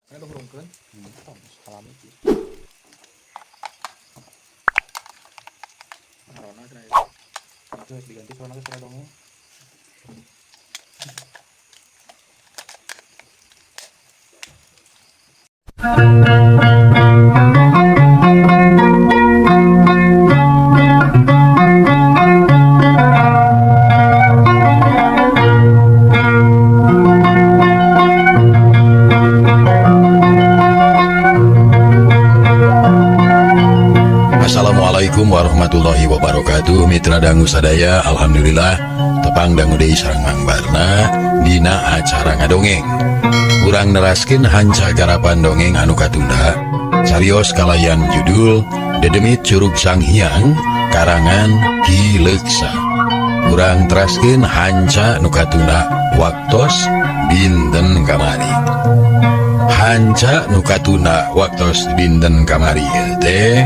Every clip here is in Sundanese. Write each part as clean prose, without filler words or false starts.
Ini hurungkeun. Salam iki. Corona cenah ieu. Itu harus diganti corona teh suara dongeng. Assalamualaikum warahmatullahi wabarakatuh. Mitra dangu sadaya, alhamdulillah tepang dangu deui sareng Mang Barna dina acara ngadongeng. Urang neraskeun hanca garapan dongeng anu katunda carios kalayan judul Dedemit Curug Sang Hyang karangan Ki Leuksa. Urang teraskeun hanca nu katunda waktos dinten kamari. Hanca nu katunda waktos dinten kamari teh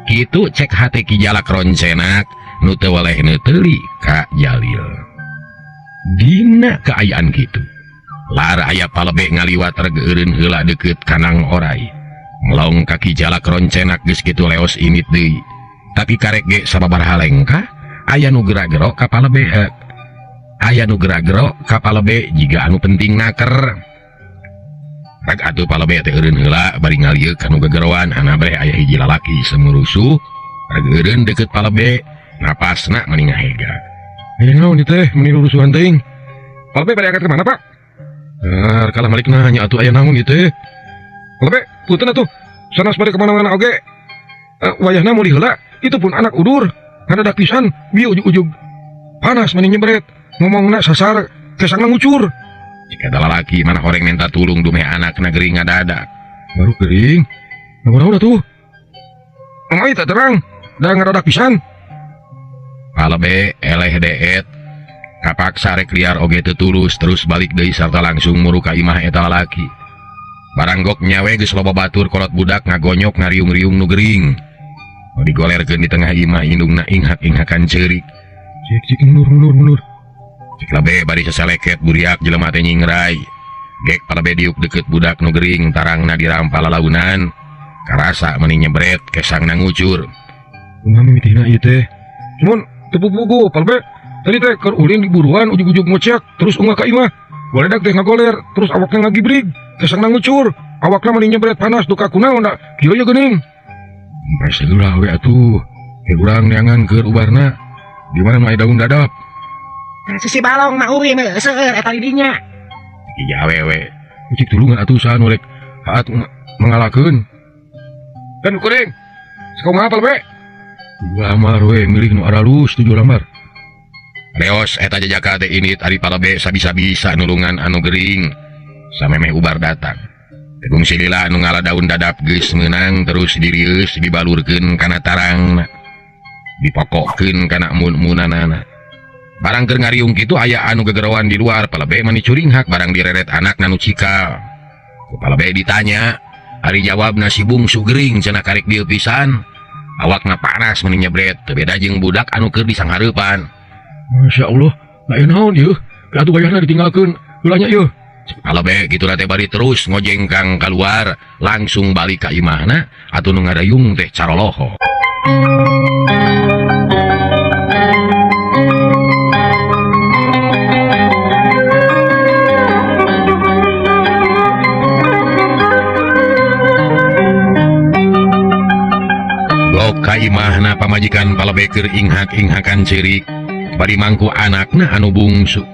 Kitu cek hate Ki Jalak Roncenak nu teu weleh nu teuli ka Jalil. Dina kaayaan kitu lar aya palebeh ngaliwat regeureun heula deukeut kanang orai. Melong ka Ki Jalak Roncenak geus kitu leos init deui. Tapi karek ge sababaraha lengkah aya nu gerak-gerok ka palebeh. Aya nu gerak-gerok ka palebeh jiga anu penting naker. Rek atuh palebeh teh eureun heula bari ngalieuk kanu gegeroan anabreh aya hiji lalaki semurusuh regeureun deukeut palebeh napasna mani ngahega. Aya naon ieu teh meni rurusuhan teuing. Palebeh bade angkat ka mana, Pak? Kalah malik nanya atuh aya naon ieu teh. Palebeh punten atuh sanes bade ka mana-mana oge. Wayahna meuli heula itu pun anak udur ngadadak pisan bieu ujug-ujug panas mani nyebret ngomongna sasar kesangna ngucur. Jika ada lalaki mana horeng minta tulung dumeh anakna gering ngadadak. Baru gering. Naon atuh? Amai tak terang, da ngadadak pisan. Palebeh eleh deet. Kapaksa rek liar oge teu tulus terus balik deui sarta langsung muru ka imah eta lalaki. Baranggok nyawe geus loba batur kolot budak ngagonyok ngariung-riung nu gering. Nu digolerkeun di tengah imah indungna inghak-inghakan ceurik. Cik cik mundur mundur mundur. Cik lebe bari seseleket buriak jelema teh nyingrai. Gek palebeh diuk deukeut budak nu gering tarangna dirampa lalaunan. Karasa meni nyebret kesangna ngucur. Kumaha mimitina ieu teh? Cuman teu puguh palebeh. Tadi teh keur ulin di buruan ujug-ujug ngocek terus unggah ka imah. Goledak teh ngagoler terus awakna ngagibrig kesangna ngucur. Awakna meni nyebret panas duka kunaon da kieu ye geuning. Empes heula we atuh. Ke urang neangan keur ubarna. Di mana nu aya daun dadap? Sisi balong mah urin seueur eta di dinya. Iya awewe. Cik tulungan atuh saha nu rek haat mengalakeun. Dan kuring. Sakumaha palebeh? 2 lamar we milih nu aralus 7 lamar. Leos eta jajaka teh init ari palebeh sabisa-bisa nulungan anu gering. Samemeh ubar datang. Tegung silila anu ngala daun dadap geus meunang terus dirieus dibalurkeun kana tarangna. Dipokokkeun kana mun-munanana. Barang keur ngariung kitu aya anu gegeroan di luar palebeh mani curinghak barang direret anakna nu cikal. Ku palebeh ditanya, ari jawabna si bungsu gering cenah karek dieu pisan. Awakna panas meni nyebret, teu beda jeung budak anu keur disanghareupan. Masya Allah, aya naon ieu? Atuh wayahna ditinggalkeun heula nya ieu. Palebeh kitu teh bari terus ngojengkang kaluar, langsung balik ka imahna atuh nu ngarayung teh caroloho. Ka imahna pamajikan palebeh keur inghak-inghakan ceurik bari mangku anakna anu bungsu.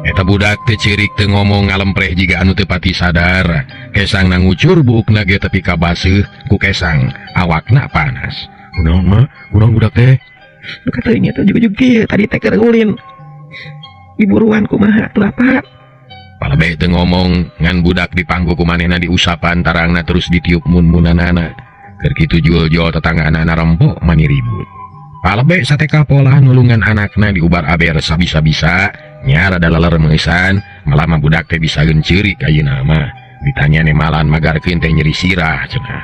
Eta budak teh ceurik teu ngomong ngalempreh jiga anu teu pati sadar. Kesangna ngucur buukna ge tepi ka baseuh ku kesang awakna panas. Kunaon mah? Kunaon budak teh? Nu kateuing teh ujug-ujug kieu tadi teh keur ulin. Diburuan kumaha atuh apa? Palebeh teu ngomong ngan budak dipangku ku manehna diusapan tarangna terus ditiup mun-munanana. Keur kitu jual-jual tetangga anak rempok mani ribut. Palebeh sateka pola nulungan anakna diubar aber sabisa-bisa Nya rada leler meusan, malah mah budak teh bisa ceurik ayeuna mah. Ditanya nemalan magarkeun teh nyeri sirah cenah.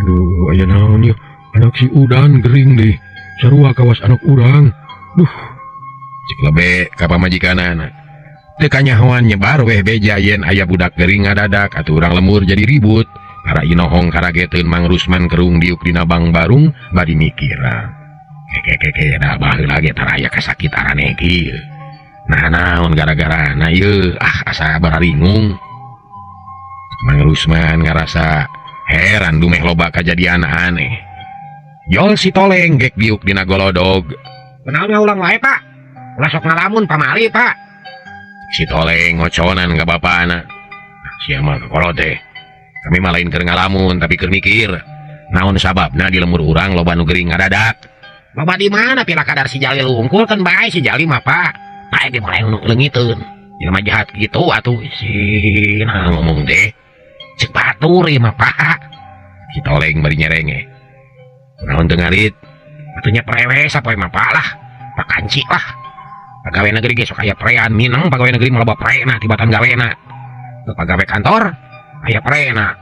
Aduh, aya naon ieu? Anak si Udan gering deh. Sarua kawas anak urang. Duh, Cek lebe ka pamajikanana. Teu kanyahoan nyebar weh beja yen aya budak gering ngadadak atuh urang lembur jadi ribut. Para inohong karageteun Mang Rusman kerung diuk dina bang barung bari mikira. Keke da baheula ge tara aya kasakit araneh kieu. Nah naon gara-gara na ieu ah asa bararingung. Mang Rusman ngarasa heran dumeh loba kajadian aneh. Jol si Toleng gek diuk dina golodog. Kunaon ulang wae, Pak? Ulah sok ngalamun pamali, Pak. Si Toleng ngoconan ka bapana. Sia mah kakolot teh. Kami mah lain keur ngalamun tapi keur mikir. Naon sababna di lemur urang loba nu gering ngadadak. Loba di mana pila kadar si Jalil unggul kan bae si Jalil mah, Pak. Bae di mulai nu leungiteun. Jelema jahat gitu atuh si nah ngomong teh. Cek batur ieu mah, Pak. Si Toleng bari nyerenge. Naon teu ngarit? Atuh nya prewe sapoe mah, Pak lah. Pak kanci lah. Pegawai negeri ge sok aya prean minang pegawai negeri mah loba prena tibatan gawena. Pegawai kantor aya prena.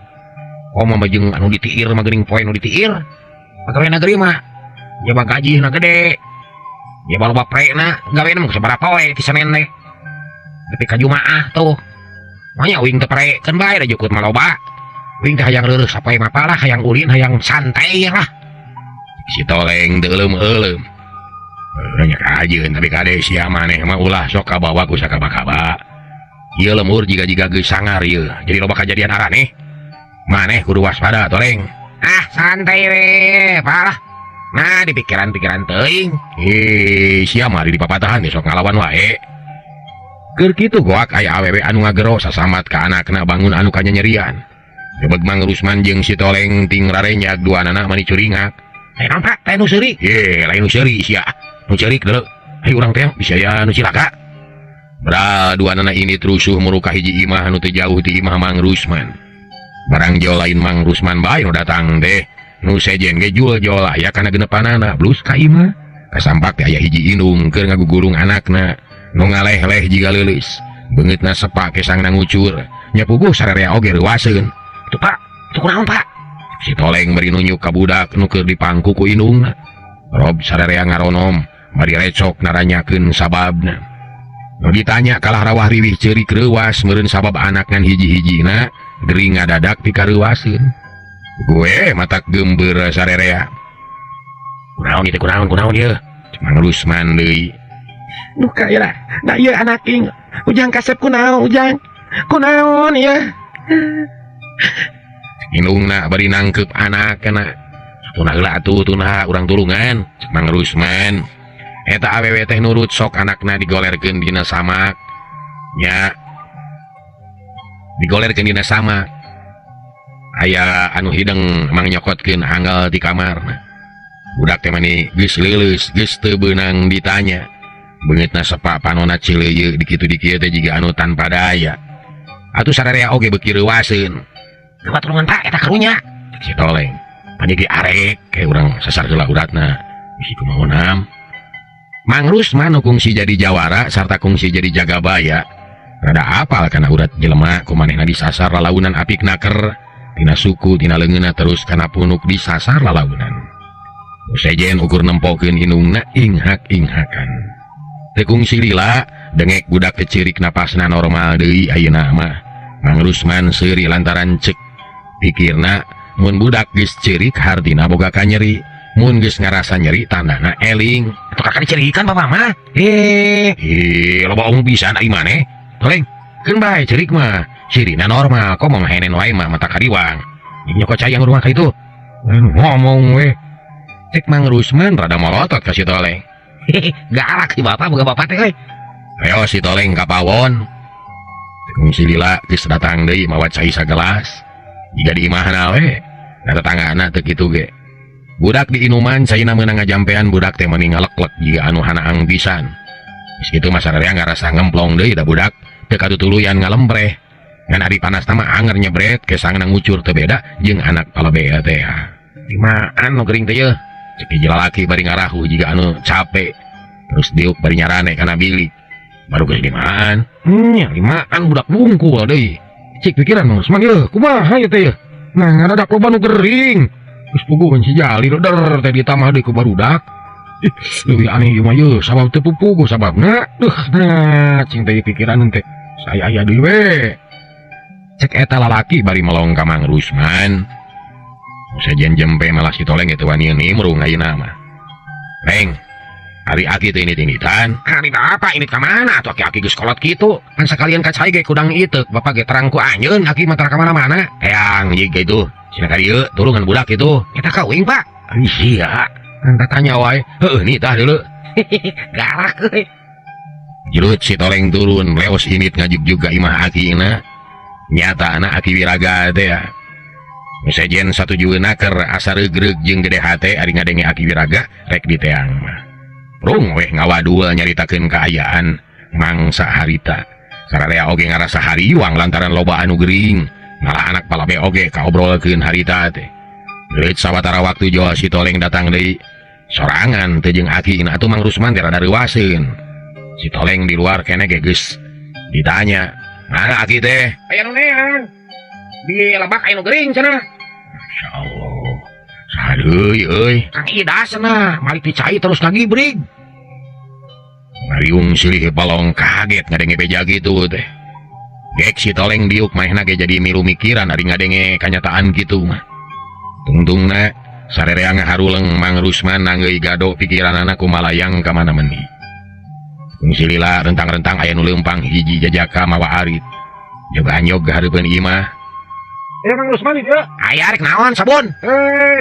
Komo mah jeung anu ditiir mah geuning poe nu ditiir. Pegawai negeri mah jaba gajina gede. Ya loba prena gawena mah sabaraha poe ti Senin teh. Nepi ka Jumaah tuh. Manya uing teh pre keun bae da jukut mah loba. Uing teh hayang leureus sapoe mah lah, hayang ulin, hayang santai lah. Si Toleng teu euleum-euleum. Nya kajeun tapi kade sia maneh mah ulah sok kabawa ku sakaba-kaba. Ieu lemur jiga-jiga geus sangar ieu. Jadi loba kajadian araneh. Maneh kudu waspada Toleng. Ah santai we, Pak lah. Nah di pikiran-pikiran teuing. Sia mah di papatahan ge sok ngalawan wae. Keur kitu goak aya awewe anu ngagero sasamat ka anakna bangun anu kanyanyerian. Gebeg Mang Rusman jeung si Toleng ting rarenjag duanana mani curingak. Naon Pak, teh nu seuri? Ye, lain nu seuri sia. Nu ceurik deuleu. Hayu urang teh bisa aya nu cilaka. Bra duanana ini terusuh muruka hiji imah anu teu jauh ti imah Mang Rusman. Barang jauh lain Mang Rusman bae nu datang teh. Nu sejen ge jul-jol aya kana genepanana blus ka imah. Kasampak teh aya hiji indung keur ngagugurung anakna. Nu ngaleh-leh jiga leuleus. Beungeutna sepak kesangna ngucur. Nya puguh sararea oge reuaseun. Tuh Pak, tuh kunaon Pak? Si Toleng bari nunjuk ka budak nu keur dipangku ku indungna. Rob sararea ngaronom, bari recok naranyakeun sababna. Nu ditanya kalah rawah riwih ceurik reuas meureun sabab anak ngan hiji-hijina gering ngadadak pikareuaseun. Gue matak gembeur sarerea. Kunaon ieu teh kunaon kunaon ieu? Mang Rusman deui. Duka ieu lah. Da ieu anak ing. Ujang kasep kunaon ujang? Kunaon ieu? Indungna bari nangkep anakna. Tunah heula atuh tunah urang tulungan. Mang Rusman. Eta awewe teh nurut sok anakna digolerkeun dina samak. Nya digolerkeun dina samak. Aya anu hideng mang nyokotkeun anggal di kamarna. Budak teh mani geus leuleus, geus teu beunang ditanya. Beungeutna sepak panona cileuyeuh dikitu dikieu teh jiga anu tanpa daya. Atuh sararea oge beuki reuaseun. Coba tulungan Pak, eta karunya. Si Toleng. Panjigi arek ke urang sasar heula uratna. Bisi kumaha nam. Mang Rusman nu kungsi jadi jawara sarta kungsi jadi jagabaya. Rada apal kana urat jelema ku manehna disasar lalaunan apik naker. Tina suku tina leungeunna terus kana punuk disasar lalaunan. Nu sejen ukur nempokeun indungna inghak-inghakan. Teu kungsi lila dengek budak kecirik napasna normal deui ayeuna mah. Mang Rusman seuri lantaran cek pikirna mun budak geus ceurik hartina boga kanyeri, mun geus ngarasa nyeri tandana eling. Atuh kakak dicerikan bapak mah. Loba omong pisan ai maneh. Toleng, keun bae ceurik mah. Cirina normal, komo ngahenen wae mah mata kariwang. Nyokot cai yang rumah ka itu. Ngomong we. Cek Mang Rusman rada molotot ka si Toleng. Galak si bapak boga bapak teh euy. Ayo si Toleng ka pawon. Kungsi lila geus datang deui mawa cai sagelas. Jiga di imahna we. Da tetanggana teu kitu ge. Budak diinuman caina meunang ngajampean budak teh meni ngaleklek jiga anu hanaang pisan. Geus kitu mah sararea ngarasa ngemplong deui da budak teu katutuluyan ngalempreh. Ngan ari panasna mah anger nyebret kesangna ngucur teu beda jeung anak palebea teh. Dimaan nu gering teh yeuh. Cek hiji lalaki bari ngarahu jiga anu capek. Terus diuk bari nyarane kana bilik. Baru geus limaan. Nya limaan budak bungkul deui. Cik pikiran Mang Rusman yeuh, kumaha ieu teh yeuh? Nah, ngadadak loba nu gering. Geus puguh si Jalil der teh ditambah deui ku barudak. Ih, leuwih aneh ieu mah yeuh, sabab teu pupuguh sababna. Duh, nah cing teh pikiran teh. Saya aya deui we. Cek eta lalaki bari melong ka Mang Rusman. Sejen jempe malah si Toleng itu wani nimrung ayeuna mah. Leng, ari aki teh init-initan. Ari bapak ini ka mana atuh aki-aki geus kolot kitu. Kan sakalian ka cai ge kudang ieu bapak ge terang ku anjeun aki mah tara ka mana-mana. Eyang jig gitu. Cenah ka dieu tulungan budak kitu. Eta ka uing Pak. Ari sia. Kan tanya wae. Heueuh nih tah deuleu. Galak euy. Jerut si Toleng turun leos init ngajuk juga imah akina. Nyata anak aki Wiraga teh ya. Sejen satujueuna keur asa regreg jeung gede hate ari ngadenge aki Wiraga rek diteang mah. Rung weh ngawadul nyaritakeun kaayaan mangsa harita. Sararea oge ngarasa hariwang lantaran loba anu gering. Malah anak palabe oge kaobrolkeun harita teh. Geut sawatara waktu jual si Toleng datang deui. Sorangan teu jeung akina atuh Mang Rusman teh rada reuwaseun. Si Toleng di luar keneh ge geus ditanya, "Mana aki teh?" Aya nu neang. Di lebak aya nu gering cenah. Masya Allah. Saha deui euy? Kang Idas cenah, malik di cai terus ngagibrig. Ngariung silih balong kaget ngadenge beja gitu teh. Gek si Toleng diuk manehna ge jadi milu mikiran ari ngadenge kanyataan kitu mah. Tungtungna sarerea ngaharuleng Mang Rusman nanggeuy gado pikiranana kumalayang ka mana meuni. Tung silila rentang-rentang aya nu leumpang hiji jajaka mawa arit. Jog-anyog hareupeun imah. Mang Rusman ieu. Aya rek naon sabun?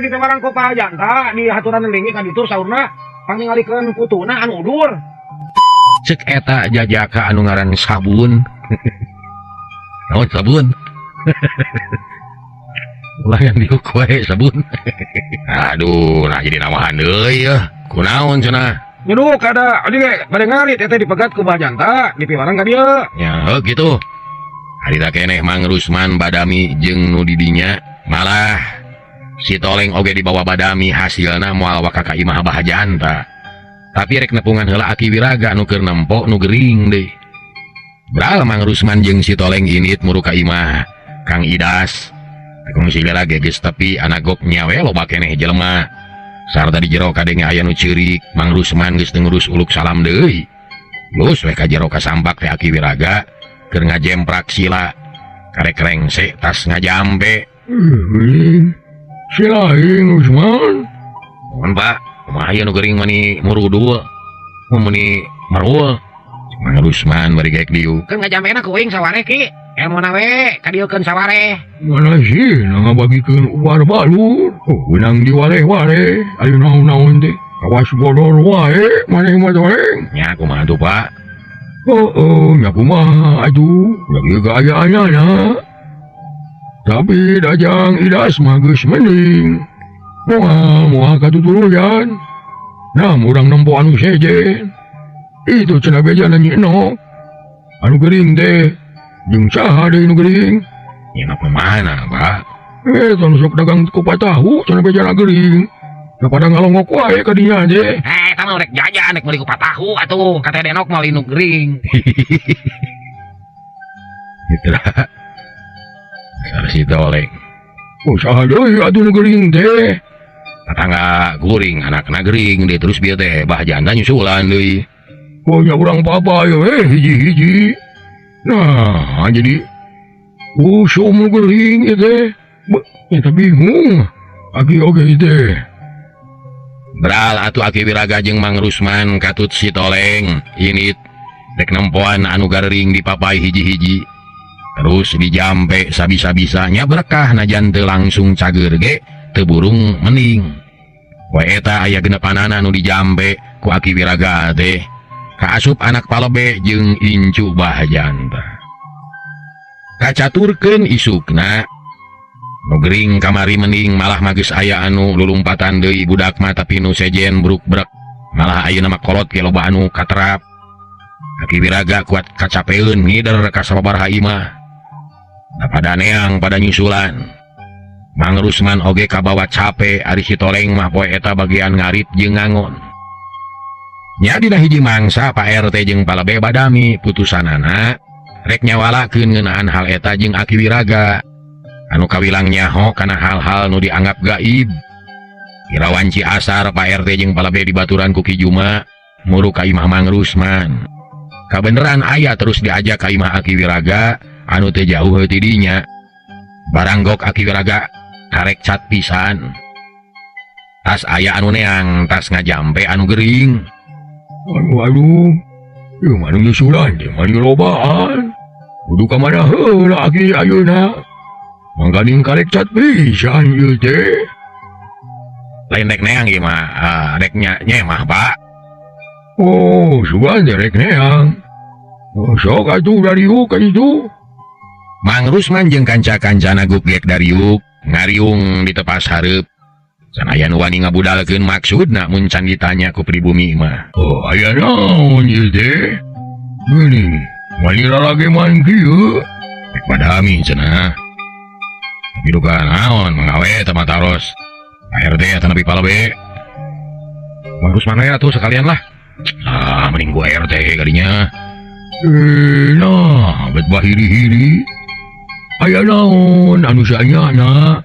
Di tawaran ku Pak Janta di haturan linggih ka ditu saurna pangningalikeun putuna anu udur. Cek eta jajaka anu ngaran sabun. Naon sabun? Ulah yang diuk wae sabun. Aduh, nah jadi nawahan deui yeuh. Kunaon cenah? Nyeduk ada abdi ge bade ngarit eta dipegat ku Bah Janta dipiwarang ka dieu. Ya, heuh kitu. Harita keneh Mang Rusman badami jeung nu didinya malah si Toleng oge dibawa badami hasilna moal waka ka imah Bah Janta. Tapi rek nepungan heula aki Wiraga nu keur nempo nu gering deui. Bral Mang Rusman jeung si Toleng init muru ka imah Kang Idas. Kungsi lila ge geus tepi anagok nya we loba keneh jelema. Sarta di jero kadenge aya nu ceurik, Mang Rusman geus teu ngurus uluk salam deui. Geus we ka jero kasampak teh aki Wiraga keur ngajemprak sila. Karek rengse tas ngajampe. Sila aing Usman. Mohon Pak, kumaha ieu nu gering mani murudul. Meni marul. Mang Rusman bari geek diuk. Keur ngajampena ku uing sawareh ki. Elmuna we kadieukeun sawareh. Mana sih na ngabagikeun ubar balur. Oh, wenang diwareh-wareh. Ayo naon-naon teh. Kawas bodor wae maneh mah Toleng. Nya kumaha tuh Pak? Heeh, nya kumaha atuh. Lagi kaayaanana. Tapi dajang Idas mah geus mending. Moal moal katutuluyan. Nah, urang nempo anu sejen. Itu cenah bejana Nyi Enok. Anu gering teh jeung saha deui nu gering? Nyi Enok mah mana, Pak? Tong sok dagang kupat tahu cenah bejana gering. Da pada ngalongok wae ka dinya teh. Eta mah rek jajan rek meuli kupat tahu atuh, kata Denok meuli nu gering. Mitra. Dasar si Toleng. Oh, saha deui atuh nu gering teh? Tetangga guring, anakna gering deui terus bieu teh Bah Janda nyusulan deui. Oh, nya urang papa ieu hiji-hiji. Nah, jadi usum nu gering ieu teh. Nyata bingung. Aki oge teh. Bral atuh aki Wiraga jeung Mang Rusman katut si Toleng init rek nempoan anu garering dipapai hiji-hiji. Terus dijampe sabisa-bisanya berkah najan teu langsung cager ge teu burung mending. Poe eta aya genepanana nu dijampe ku aki Wiraga teh. Kaasup anak palebe jeung incu Bah Janta. Kacaturkeun isukna nu gering kamari mending malah magis aya anu lulumpatan deui budak mah tapi nu sejen bruk-brek. Malah ayeuna mah kolot ge loba anu katerap. Aki Wiraga kuat kacapeun ngider ka sababaraha imah. Da pada neang pada nyusulan. Mang Rusman oge kabawa cape ari si Toleng mah poe eta bagian ngarit jeung ngangon. Nya dina hiji mangsa Pak RT jeung Palebe badami putusanana rek nyawalakeun ngeunaan hal eta jeung Aki Wiraga anu kawilang nyaho kana hal-hal nu dianggap gaib. Irawanci asar Pak RT jeung Palebe dibaturan ku Ki Juma muru ka imah Mang Rusman. Kabeneran aya terus diajak ka imah Aki Wiraga anu teu jauh ti dinya. Baranggok Aki Wiraga karek cat pisan. Tas aya anu neang, tas ngajampe anu gering. Aduh, aduh. Ieu mah nu nyusulan teh mah lobaan. Kudu ka mana heula aki ayeuna? Mangganing karek cat pisan ieu teh. Lain rek neang ieu mah, rek nyemah, Pak. Oh, sugan teh rek neang. Oh, sok atuh dariuk ka ditu. Mang Rusman jeung kanca-kancana gugek dariuk ngariung di tepas hareup. Sanajan wani ngabudalkeun maksudna mun can ditanya ku pribumi mah. Oh, aya naon ieu teh? Geuning, wani lalageman kieu. Rek badami cenah. Tapi duka naon mangawe teh mataros. Pak RT atanapi Palebe. Mang Rusman we atuh sekalian lah. Ah, mending gua RT kadinya. Nah, bet bahiri-hiri. Aya naon anu sanyana?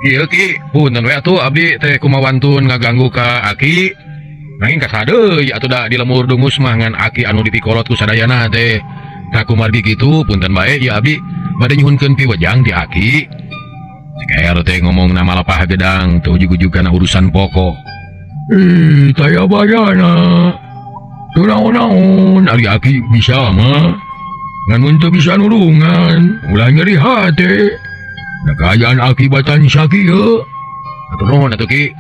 Ieu Ki, punten we atuh abdi teh kumawantun ngaganggu ka Aki. Nanging kasadeui atuh da di lemur Dungus mah ngan Aki anu dipikolot ku sadayana teh. Ka kumargi kitu punten bae ieu abdi bade nyuhunkeun piwejang ti Aki. Cek RT ngomongna malepah gedang teu ujug-ujug kana urusan pokok. Taya bayana. Teu naon-naon ari Aki bisa mah. Ngan mun teu bisa nulungan, ulah nyeri hate. Da kaayaan akibatan sakieu. Atuh nuhun atuh Ki.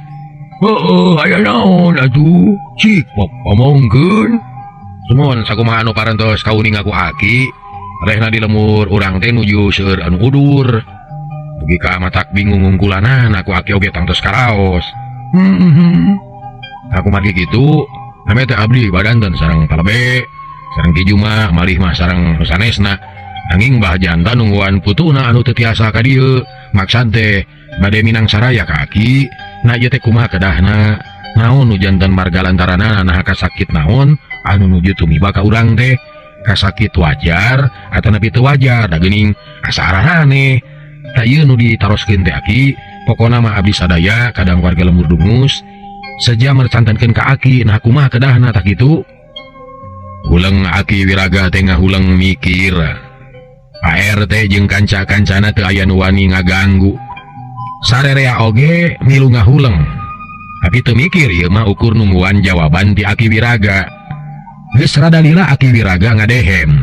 Heueuh, aya naon atuh? Cik omongkeun. Sumuhun sakumaha anu parantos kauninga ku Aki, rehna di lemur urang teh nuju seueur anu udur. Dugi ka matak bingung ngungkulanana ku Aki oge tangtos karaos. Aku margi kitu, name teh abdi badanten sareng Palebe, sareng Ki Juma, malih mah sareng nu sanesna. Nanging bah jantan nungguan putuna anu teu tiasa ka dieu. Maksad teh bade minang saraya ka Aki, na ieu teh kumaha kedahna? Naon nu jantan marga lantaranana naha kasakit naon anu nuju tumiba ka urang teh? Kasakit wajar atanapi teu wajar? Da geuning asa ararane. Ta ieu nu ditaroskeun teh Aki, pokona mah abdi sadaya kadang warga lemur Dungus seja mercantenkeun ka Aki, nah kumaha kedahna tah kitu? Huleng Aki Wiraga teh ngahuleng mikir. Pak RT jeung kanca-kancana teu aya nu wani ngaganggu. Sarerea oge milu ngahuleng. Tapi teu mikir ieu mah ukur nungguan jawaban ti Aki Wiraga. Geus rada lila Aki Wiraga ngadehem.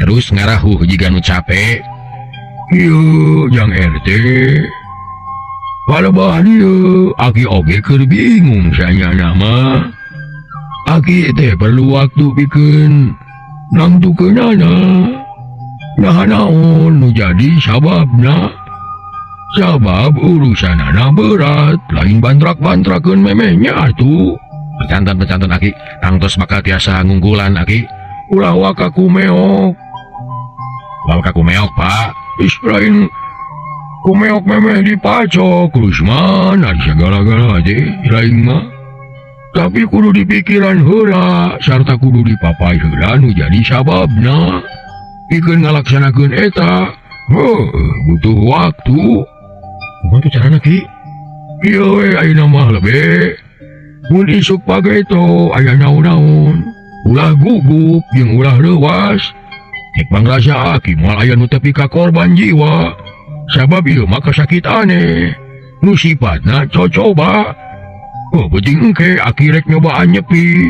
Terus ngarahuh jiga nu cape. Ieu jang RT. Palebah dieu Aki oge keur bingung sanyana mah. Aki teh perlu waktu pikeun nangtukeunana. Nah naon nu jadi sababna? Sabab urusanana berat, lain bantrak-bantrakeun memehnya atuh. Pecantan-pecantan Aki, tangtos bakal tiasa ngunggulan Aki. Ulah waka kumeok. Ulah waka kumeok, Pak. Ih, lain kumeok memeh dipacok, Rusman, ari sagala-gala teh lain mah. Tapi kudu dipikiran heula, sarta kudu dipapai heula nu jadi sababna. Pikeun ngalaksanakeun eta, heuh, butuh waktu. Kumaha tuh carana Ki? Ieu we ayeuna mah lebe. Mun isuk pageto aya naon-naon, ulah gugup jeung ulah leuwas. Cek pangrasa Aki moal aya nu tepi ka korban jiwa. Sabab ieu mah kasakit aneh. Nu sifatna cocoba. Oh, penting engke Aki rek nyobaan nyepi.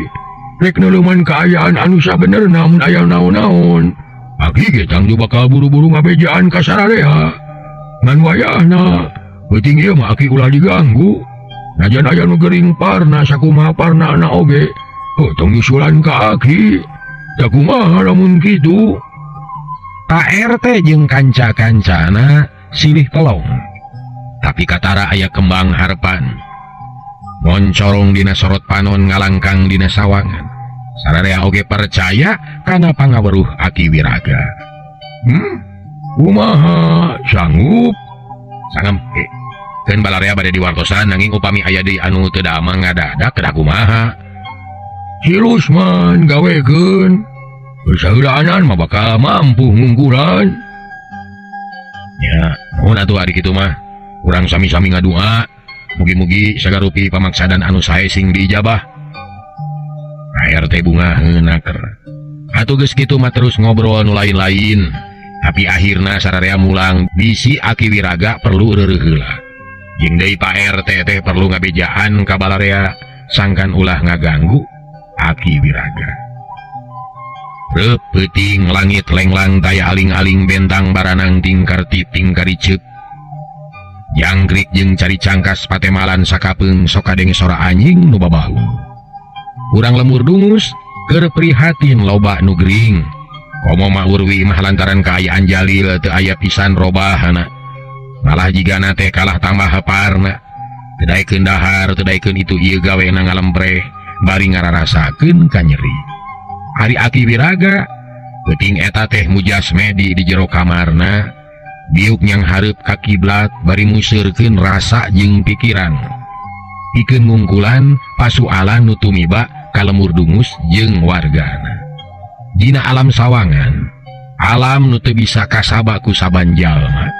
Rek neuleuman kaayaan anu sabenerna mun aya naon-naon. Aki ge tangtu bakal buru-buru ngabejaan ka sararea. Ngan wayahna, penting ieu mah Aki ulah diganggu. Najan aya nu gering parna sakumaha parna na oge. Oh, tong nyusulan ka Aki. Da kumaha lamun kitu? Pak RT jeung kanca-kancana silih pelong. Tapi katara aya kembang harepan. Moncorong dina sorot panon ngalangkang dina sawangan. Sararea oge percaya kana pangaweruh Aki Wiraga. Kumaha sanggup? Sangem. Keun balarea bade diwartosan nanging upami aya deui anu teu damang ngadadak kedah kumaha. Si Rusman gawekeun. Saheulaanan mah bakal mampu ngungkuran. Ya, nuhun atuh ari kitu mah. Urang sami-sami ngadua. Mugi-mugi sagarupi pamaksadan anu sae sing diijabah. Pak RT bunga heunaker. Atuh geus kitu mah terus ngobrol nu lain-lain. Tapi akhirna sararea mulang bisi Aki Wiraga perlu reureuh heula. Jeung deui Pak RT teh perlu ngabejaan ka balarea sangkan ulah ngaganggu Aki Wiraga. Reup peuting langit lenglang taya aling-aling bentang baranang tingkar tiping kariceuk. Jangkrik jeung cari cangkas patemalan sakapeung sok kadenge sora anjing nu babahu. Urang lemur dungus keur prihatin loba nu gering. Komo mah Urwi mah lantaran kaayaan Jalil teu aya pisan robahana. Malah jigana teh kalah tambah haparna. Teu daekeun dahar, teu daekeun itu ieu gawena ngalempreh bari ngararasakeun ka nyeri. Ari Aki Wiraga geuting eta teh mujasmedi di jero kamarna. Biuk nyang hareup ka kiblat bari museurkeun rasa jeung pikiran. Pikeun ngungkulan pasualan nu tumiba ka lemur dungus jeung wargana. Dina alam sawangan, alam nu teu bisa kasaba ku saban jalma.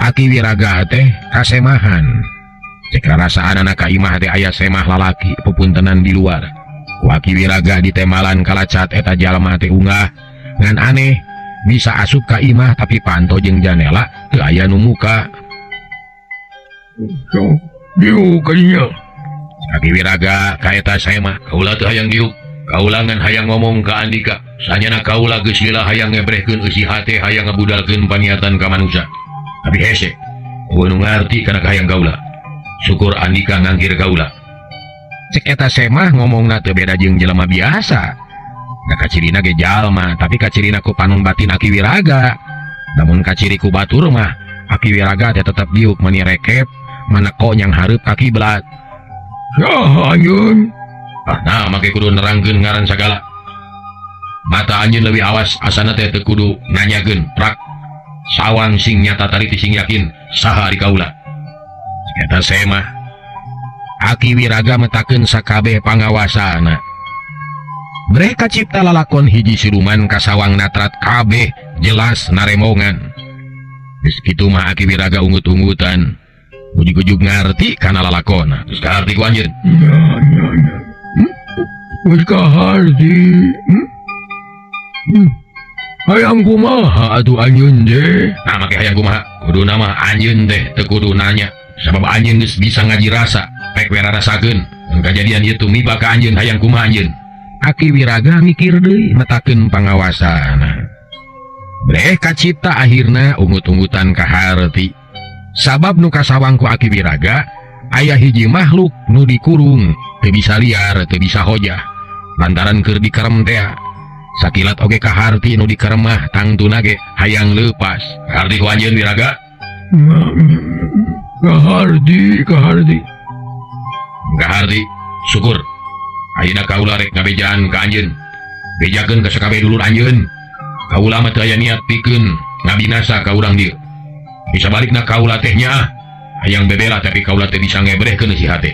Aki Wiraga teh kasemahan. Cek rarasaanana ka imah teh aya semah lalaki pepuntenan di luar. Ku Aki Wiraga ditemalan kalacat eta jalma teh unggah ngan aneh bisa asup ka imah tapi panto jeung janela teu aya nu muka. Diuk kadinya. Aki Wiraga ka eta semah, kaula teu hayang diuk. Kaula ngan hayang ngomong ka Andika. Sanyana kaula geus lila hayang ngebrehkeun eusi hate hayang ngabudalkeun paniatan ka manusa. Tapi hese, eueuh nu ngarti kana kahayang kaula. Syukur Andika ngangkir kaula. Cek eta semah ngomongna teu beda jeung jelema biasa. Da kacirina ge jalma, tapi kacirina ku panon batin Aki Wiraga. Namun kaciri ku batur mah Aki Wiraga teh tetep diuk mani rekep, maneko nyang hareup ka kiblat. Saha anjeun? Ah, nah make kudu nerangkeun ngaran sagala. Mata anjeun leuwih awas asana teh teu kudu nanyakeun prak. Sawang sing nyata tariti sing yakin saha ari kaula. Eta semah Aki Wiraga metakeun sakabeh pangawasana. Breh kacipta lalakon hiji siluman kasawang natrat kabeh jelas naremongan. Geus kitu mah Aki Wiraga ungut-ungutan. Ujug-ujug ngarti kana lalakona. Geus kaharti ku anjeun. Nya nya nya. Geus kaharti. Hayang kumaha atuh anjeun teh? Nah make hayang kumaha? Kuduna mah anjeun teh teu kudu nanya. Sabab anjeun geus bisa ngaji rasa, pek we rarasakeun. Mun kajadian ieu tumiba ka anjeun hayang kumaha anjeun? Aki Wiraga mikir deui metakeun pangawasana. Breh kacipta akhirna ungut-ungutan kaharti. Sabab nu kasawang ku Aki Wiraga aya hiji makhluk nu dikurung, teu bisa liar, teu bisa hojah. Lantaran keur dikerem tea. Sakilat oge kaharti nu dikeremah tangtuna ge hayang leupas. Kaharti ku anjeun Wiraga? Kaharti, kaharti. Kaharti, syukur. Ayeuna kaula rek ngabejaan ka anjeun. Bejakeun ka sakabeh dulur anjeun. Kaula mah teu aya niat pikeun ngabinasa ka urang dieu. Bisa balikna kaula teh nyaah. Hayang bebela tapi kaula teh bisa ngebrehkeun si hate.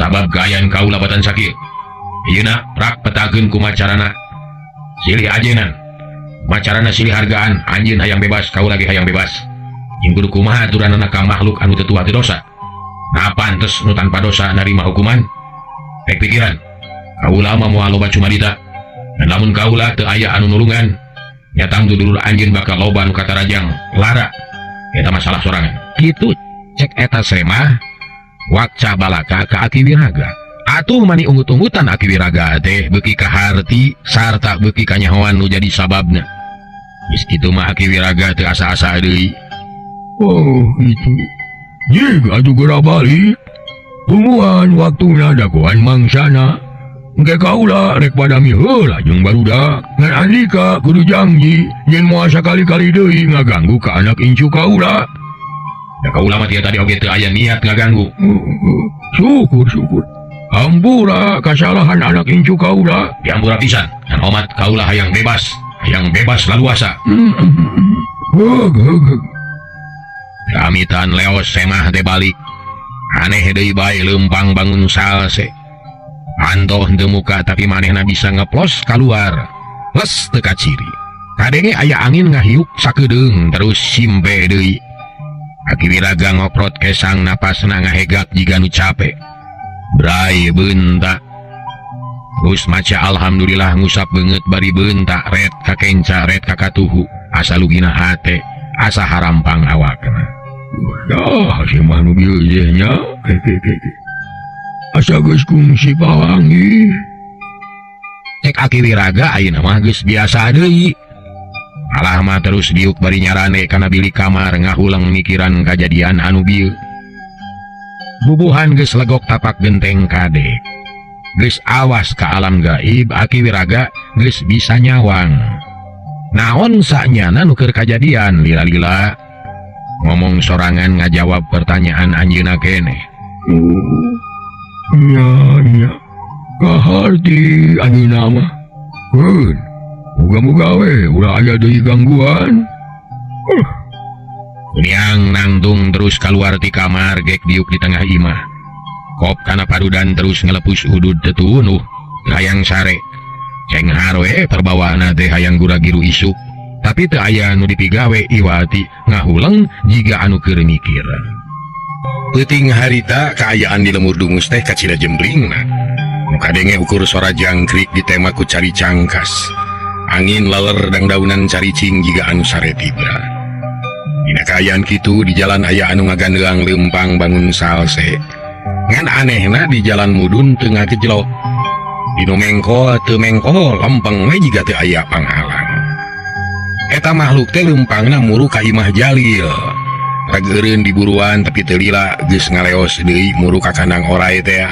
Sabab kaayaan kaula batan sakieu. Ayeuna prak petakeun kumacarana. Silih ajenan. Macarana silih hargaan, anjeun hayang bebas, kaula ge hayang bebas. Jeung kudu kumaha aturanana ka makhluk anu teu tuah teu dosa. Nah pantes nu tanpa dosa narima hukuman? Pek pikiran, kaula mah moal loba cumarita. Dan lamun kaula teu aya anu nulungan, nya tangtu dulur anjeun bakal loba nu katarajang lara. Eta masalah sorangan. Kitu cek eta semah wakca balaka ka Aki Wiraga. Atuh mani ungut-ungutan Aki Wiraga teh beuki kaharti sarta beuki kanyahoan nu jadi sababna. Geus kitu mah Aki Wiraga teu asa-asa deui. Oh, gitu. Jig atuh geura balik. Tungguan waktuna dagoan mangsana. Engke kaula rek padami heula jeung barudak. Ngan Andika kudu janji yen moal sakali-kali deui ngaganggu ka anak incu kaula. Da kaula mah tia tadi oge teu aya niat ngaganggu. Syukur syukur. Hampura kasalahan anak incu kaula. Dihampura pisan. Ngan omat kaula hayang bebas, hayang bebas laluasa. Hug hug hug. Kamitan leos semah teh balik. Aneh deui bae leumpang bangun salse. Panto henteu muka tapi manehna bisa ngeplos kaluar. Les teu kaciri. Kadenge aya angin ngahiuk sakedeung terus simpe deui. Aki Wiraga ngoprot kesang napasna ngahegak jiga nu capek. Bray beunta. Terus maca alhamdulillah ngusap beungeut bari beunta ret ka kenca ret ka katuhu asa lugina hate asa harampang awakna. Dah si mah nu bieu ieu nya. Asa geus kungsi pawangi. Cek Aki Wiraga ayeuna mah geus biasa deui. Alah mah terus diuk bari nyarane kana bilik kamar ngahulang mikiran kajadian anu bieu. Bubuhan geus legok tapak genteng kade. Geus awas ka alam gaib Aki Wiraga geus bisa nyawang. Naon sanyana nu keur kajadian lila-lila. Ngomong sorangan ngajawab pertanyaan anjeunna keneh. Nya nya. Kaharti anjeunna mah. Keun. Muga-muga we ulah aya deui gangguan. Niang nangtung terus keluar ti kamar gek diuk di tengah imah. Kop kana parudan terus ngelepus udud tetunuh hayang sare. Ceng haroe perbawaana teh hayang gura-giru isuk. Tapi teu aya nu dipigawe iwati ngahuleng jiga anu keur mikir. Peuting harita kaayaan di lemur dungus teh kacida jemblingna. Nu kadenge ukur sora jangkrik ditema ku cari cangkas. Angin laler dangdaunan caricing jiga anu sare tibra. Dina kaayaan kitu di jalan aya anu ngagandeang leumpang bangun salse. Ngan anehna di jalan mudun teu ngagejlok. Dinu mengkol teu mengkol lempeng we jiga teu aya panghalang. Eta makhluk teh leumpangna muru ka imah Jalil. Rageureun diburuan tapi teu lila geus ngaleos deui muru ka kandang orai teh.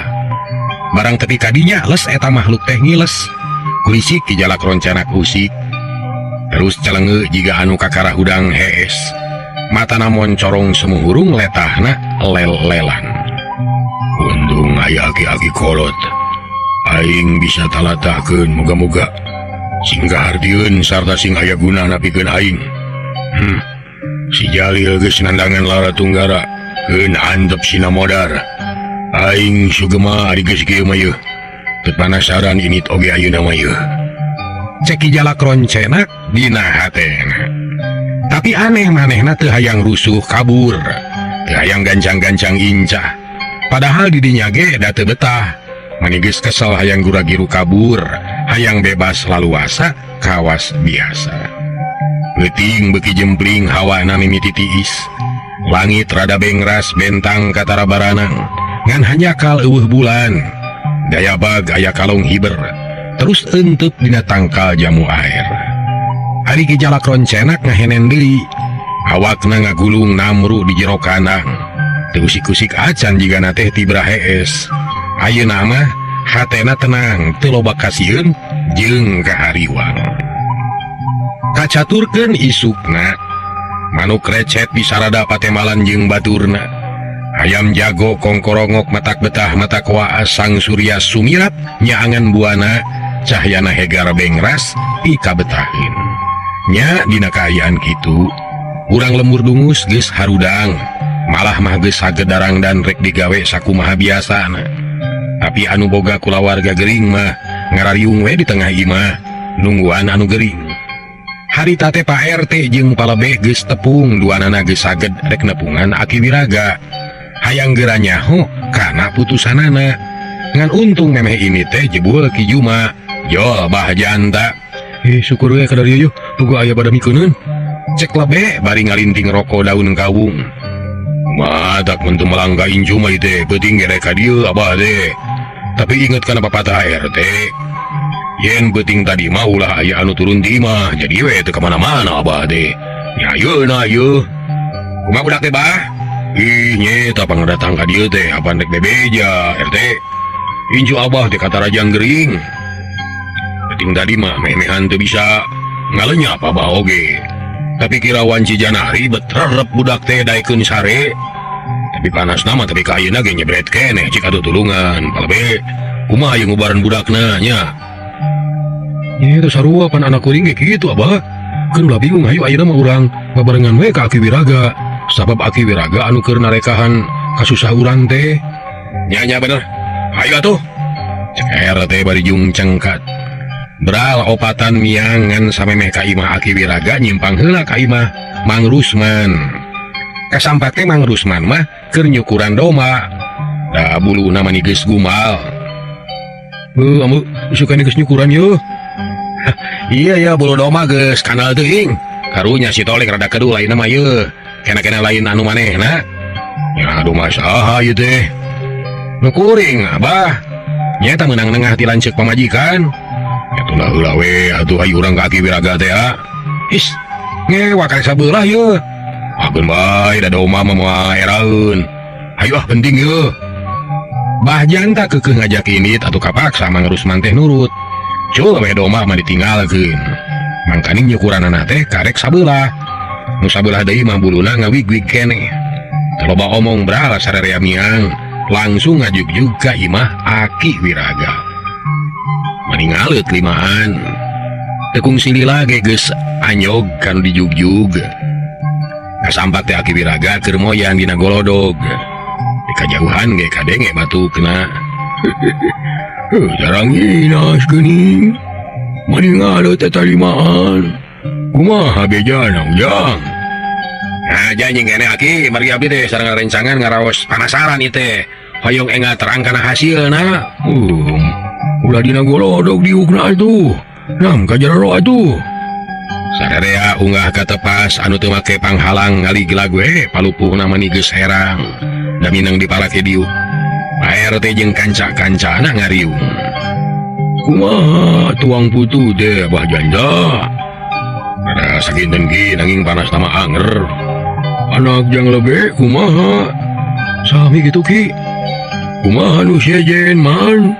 Barang tepi kadinya les eta makhluk teh ngiles. Kulisik ki jalak roncanak usik. Terus celenge jiga anu kakara hudang hees. Matana moncorong semuhurung letahna lel-lelan. Untung aya aki-aki kolot. Aing bisa talatahkeun muga-muga sing kahartieun sarta sing aya gunana pikeun aing. Si Jalil geus nandangan lara tunggara keun antep sina modar. Aing sugema ari geus kieu mah yeuh. Teu panasaran init oge ayeuna mah yeuh. Cek ki jalak roncenak dina hatena. Tapi aneh manehna teu hayang rusuh kabur. Teu hayang gancang-gancang incah. Padahal di dinya ge da teu betah. Mani geus kesel hayang gura-giru kabur, hayang bebas laluasa kawas biasa. Peuting beuki jempling hawana mimiti tiis. Langit rada bengras bentang katara baranang. Ngan hanjakal eueuh bulan. Daya bag aya kalong hiber. Terus enteup dina tangkal jamu air. Ari ki jalak roncenak ngahenen deui. Awakna ngagulung namru di jero kandang. Teu usik-usik acan jigana teh tibra hees. Ayeuna mah hatena tenang, teu loba kasieun jeung kahariwang. Kacaturkeun isukna, manuk recet disarada patemalan jeung baturna. Ayam jago kongkorongok matak betah matak waas sang surya sumirat nyaangan buana cahyana hegar bengras pikabetahin. Nya dina kaayaan kitu, urang lemur dungus geus harudang, malah mah geus sagedarang dan rek digawe sakumaha biasana. Tapi anu boga kulawarga gering mah ngarariung we di tengah imah nungguan anu gering. Harita teh Pak RT jeung palebeh geus tepung duanana geus saged rek nepungan Aki Wiraga. Hayang geura nyaho kana putusanana. Ngan untung memeh ini teh jebul Ki Juma. Yo bah janta. Syukur we ka dieu yuh puguh aya bada mikuneun. Cek lebe bari ngalinting rokok daun kawung. Matak mun teu melangga incu mah ieu teh peuting gere ka dieu abah teh. Tapi inget kana papatah RT. Yen peuting tadi mah ulah aya anu turun ti imah, jadi we teu kamana-mana abah teh. Ya ayeuna yeuh. Kumaha budak teh bah? Ih nyeta pangadatang ka dieu teh apan rek bebeja RT. Incu abah teh katarajang gering. Peuting tadi mah meh-mehan teu bisa ngalenyap abah oge. Tapi kira wanci janari betrerep budak teh daekeun sare. Tapi panas nama tapi ka ayeuna ge nyebret keneh cik atuh tulungan palebe. Kumaha ieu ngubaran budakna nya? Nya eta sarua pan anak kuring ge kitu abah. Keun ulah bingung hayu ayeuna mah urang babarengan we ka Aki Wiraga. Sabab Aki Wiraga anu keur narekahan kasusah urang teh. Nya nya bener. Hayu atuh. Cek RT bari jung cengkat. Beral opatan miang ngan samemeh ka imah Aki Wiraga nyimpang heula ka imah Mang Rusman. Kasampak teh Mang Rusman mah keur nyukuran domba. Da buluna mani geus gumal. Heuh, ameu isukan geus nyukuran yeuh. Iya ya bulu domba geus kanal teuing. Karunya si Tolik rada kedul lain mah yeuh. Kena-kena lain anu manehna. Ya aduh masaha ieu teh. Nu kuring abah. Nyata meunang nengah ti lanceuk pamajikan. Ya tunda heula we atuh hayu urang ka Aki Wiraga teh ah. Is, ngewa karek sabelah yeuh. Ageun bae da domba mah moal eraeun. Hayu ah penting yeuh. Bah janta keukeuh ngajak indit atuh kapaksa Mang Rusman teh nurut. Cul we domba mah ditinggalkeun. Mangkaning nyukuranana teh karek sabelah. Nu sabelah deui mah buluna ngawig-wig keneh. Teu loba omong bral sararea miang, langsung ngajugjug ka imah Aki Wiraga. Maningalet limaan. Tekung silila ge geus anyog kanu dijugjug. Kasampak teh Aki Wiraga keur moyan dina golodog. Di kajauhan ge kadenge batukna. Jarang inas geuning. Maningalet eta limaan. Kumaha bejana ujang? Nah, janji keneh Aki, margi abdi teh sareng rencangan ngaraos panasaran ieu teh. Hoyong enggal terang kana hasilna. Ulah dina golodog diukna atuh. Nam ka jero atuh. Sararea unggah ka tepas anu teu make panghalang ngaliglag we palupuhna mani geus herang. Da minang diparake diuk. Pak RT jeung kanca-kancana ngariung. Kumaha tuang putu teh Abah Janda? Rada sakinten ki nanging panas mah anger. Anak jang lebe kumaha? Sami kitu ki. Kumaha nu sejen man?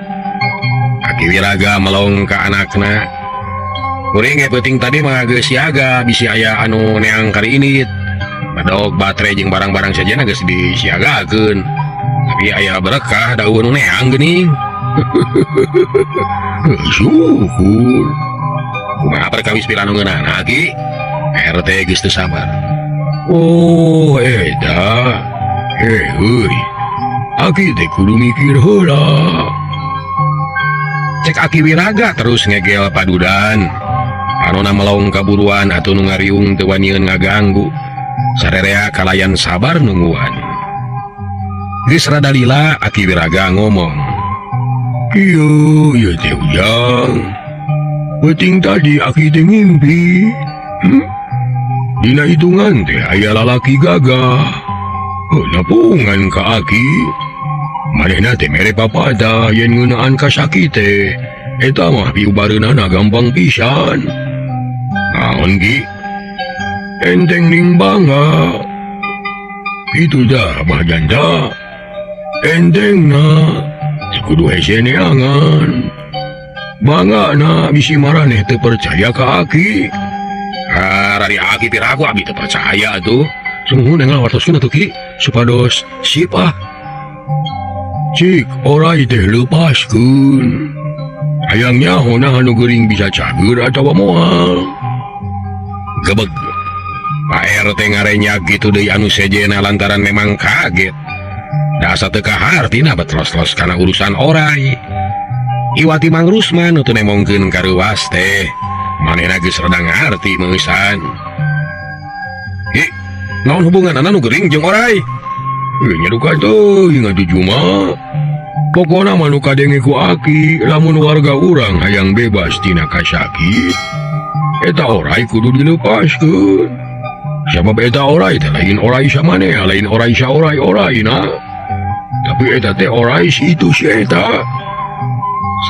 Aki Wiraga melong ka anakna. Kuring ge peuting tadi mah geus siaga bisi aya anu neang kali ini. Bedog baterai jeung barang-barang sejenna geus disiagakeun. Tapi aya berkah da eueuh nu neang geuning. Syukur. Kumaha perkawis pila nu ngeunahna Ki? RT geus teu sabar. Oh eta. Heuy. Aki teh kudu mikir heula. Cek Aki Wiraga terus ngegel padudan. Anona melong kaburuan atuh nu ngariung teu wanian ngaganggu. Sarerea kalayan sabar nungguan. Geus rada lila Aki Wiraga ngomong. Kieu ieu teh ujang. Peuting tadi Aki teh ngimpi. Dina hitungan teh aya lalaki gagah. Napungan ka Aki. Manehna teh mere papada yen ngeunaan kasakit teh. Eta mah piubareunana gampang pisan. Naon Ki? Enteng ning bangga. Kitu dah Abah Janda. Entengna kudu hese neangan. Bangga na bisi maraneh teu percaya ka Aki. Ah, rari Aki piraku abi teu percaya atuh. Sungguh nengah wartoskeun atuh Ki supados sip ah. Cik orai teh lepaskeun. Hayang nyaho nah anu geuring bisa cager atawa moal. Gebeg. Pak RT ngarenyak gitu deui anu sejena lantaran memang kaget. Da asa teu kahartina betlos-los kana urusan orai. Iwati Mang Rusman nu teu nemongkeun kareuwas teh. Manehna geus rada ngarti meusan. Ki, naon hubunganana nu geuring jeung orai? Nya duka teuing atuh cuma. Pokona mah nu kadenge ku Aki lamun warga urang hayang bebas tina kasakit. Eta orai kudu dilepaskeun. Sabab eta orai teh lain orai samaneh, lain orai saorai-oraina. Tapi eta teh orai si itu si eta.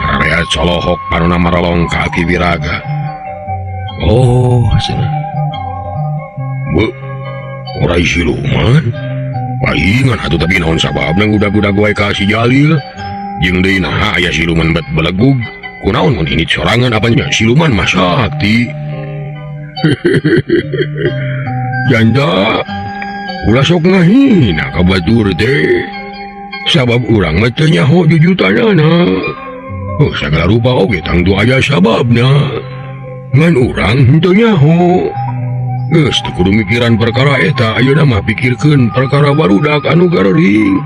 Sararea colohok panona marolong ka Aki Wiraga. Oh, cenah. Beuh, orai siluman. Palingan atuh tapi naon sababna ngudag-udag wae ka si Jalil. Jeung deui naha aya siluman bet belegug. Kunaon mun ini sorangan apanya siluman mah sakti. Janda, ulah sok ngahina ka batur teh. Sabab urang mah teu nyaho jujutanana. Oh, sagala rupa oge tangtu aya sababna. Ngan urang henteu nyaho. Geus teu kudu mikiran perkara eta, ayeuna mah pikirkeun perkara barudak anu gareuring.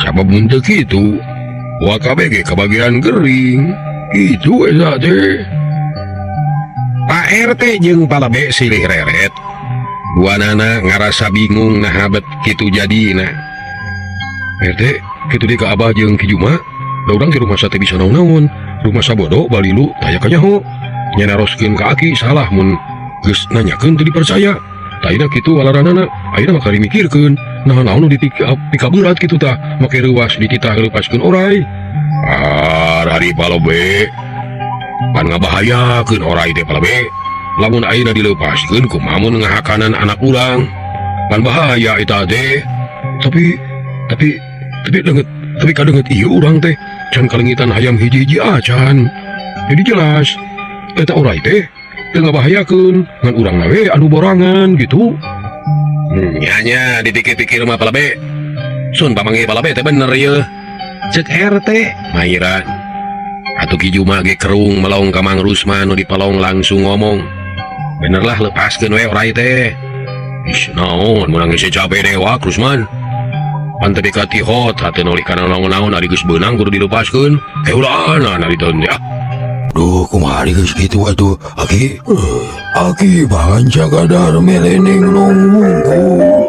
Sabab mun teu kitu, Wa kabeh ge kabagian gering. Kitu eta teh. Pak RT jeung Palebe silih reret. Duanana ngarasa bingung naha bet kitu jadina. RT, kitu deui ka Abah jeung Ki Juma. Da urang di rumah teh bisa naon-naon. Rumah sabodo balilu taya kanyaho. Nya naroskeun ka aki salah mun geus nanyakeun teu dipercaya. Taina kitu walaranana, ayeuna mah kari mikirkeun. Nah naon nu dipikaberat kitu tah, make reuwas dititah leupakeun orai. Ah, ari Palebe. Pan ngabahayakeun orai teh Palebe. Lamun ayeuna dileupaskeun kumaha mun ngahakanan anak urang. Pan bahaya eta teh. Tapi tapi tapi deungeut tapi kadeungeut ieu urang teh can kalengitan hayam hiji-hiji acan. Jadi jelas eta orai teh teu ngabahayakeun ngan urang we anu borangan gitu. Nya nya dipikir-pikir mah Palebe. Sun pamanggih Palebe teh bener ieu. Cek RT Mairan. Atuh Ki Juma ge kerung melong ka Mang Rusman nu dipalong langsung ngomong. Bener lah lepaskeun we orai teh. Ih, naon meunang geus capek dewak Rusman. Pan teu dikatihot hate nolih kana naon-naon ari geus beunang kudu dilepaskeun. Heulaana ari teh ah. Duh, kumaha geus kitu atuh aki. Aki bahan sakadar mere Neng Nong wungkul.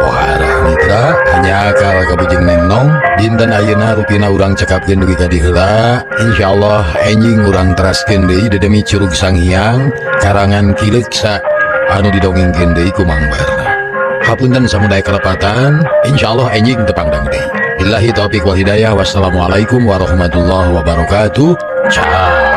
Pohara mitra, hanya akal kabujeng Neng Nong. Dinten ayeuna rupina urang cekapkeun dugi ka dieu heula. Insyaallah enjing urang teraskeun deui dedemi Curug Sanghyang karangan Ki Leksa anu didongengkeun deui ku Mang Barna. Hapunten samudaya kalepatan, insyaallah enjing tepang dangu deui. Billahi taufiq wal hidayah. Wassalamualaikum warahmatullahi wabarakatuh. Ciao.